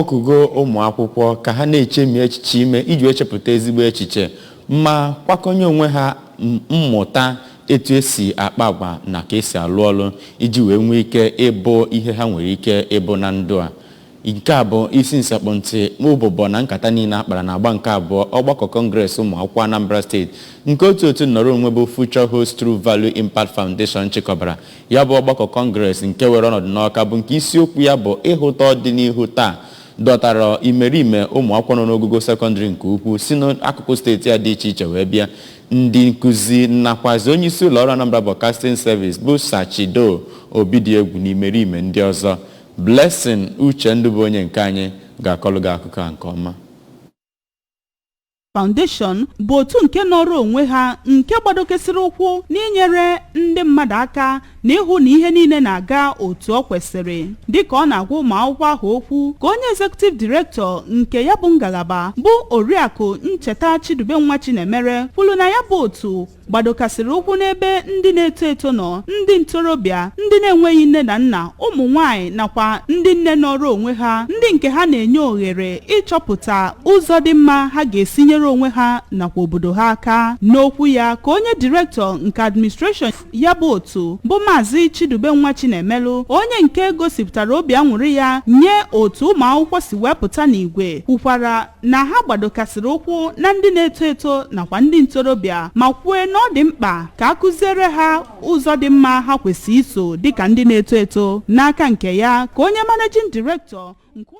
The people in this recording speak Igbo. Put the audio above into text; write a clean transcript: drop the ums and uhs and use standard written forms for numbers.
Akpọkugo ụmụ akwụkwọ ka ha na-echemi echiche ime iji wee chepụta ezigbo echiche ma kwakọnye onwe ha mmụta etu esi akpa agwa na ka esi alụ ọlụ iji wee nwee ike ịbụ ihe ha nwere ike ịbụ na ndụ a. Nke a bụ isi nsekpụ ntị ụbụbọ na nkata niile akpara na agba nke abụọ ọgbakọ Kọngres ụmụ akwụkwọ Anambra Steeti nke otu nnọrọ onwe bụ Future Host True Value Impact Foundation chịkọbara. Ya bụ ọgbakọ Kọngres nke were ọnọdụ n'Ọka, bụ nke isiokwu ya bụ "Ịhụta ọdịnihu taa", dọtara imerime ụmụ akwụkwọ nọ n'ogogo sekọndịrị nke ukwu si n'akụkụ steeti a dị iche iche wee bịa, ndị nkụzi nakwazi onye isi ụlọọrụ Anambra Broadcasting Service bụ Sachido Obidiegwu na imerime ndị ọzọ. Blessing Uchendu bụ onye nke anyị ga-akọlụ gị akụkọ a nke ọma. Foundation bụ otu nke nọrọ onwe ha nke gbadokesịrị ụkwụ n'inyere ndị mmadụ aka na ịhụ na ihe niile na-aga otu ọ kwesịrị. Dịka ọ na-agwa ụmụ akwụkwọ ahụ okwu, ka onye executive director nke ya bụ ngalaba, bụ Oriakụ Ncheta Chidube Nwa Chinemere, kwuru na ya bụ otu gbadokasịrị ụkwụ n'ebe ndị na-eto eto nọ, ndị ntorobịa, ndị na-enweghị nne na nna, ụmụ nwanyị nakwa ndị nne nọrọ onwe ha, ndị nke ha na-enye ohere ịchọpụta ụzọ dị mma ha ga-esi nyere onwe ha nakwa obodo ha aka. N'okwu ya, ka onye director nke administration ya bụ otu, bụ Maazị Chidube Nwa Chinemelu, onye nke gosipụtara obi aṅụrị ya nye otu ụmụ akwụkwọ si wepụta n'igwe, kwukwara na ha gbadokasịrị ụkwụ na ndị na-eto eto nakwa ndị ntorobịa, ma kwue na ọ dị mkpa ka a kụziere ha ụzọ dị mma ha kwesị iso dịka ndị na-eto eto. N'aka nke ya, ka onye managing director nke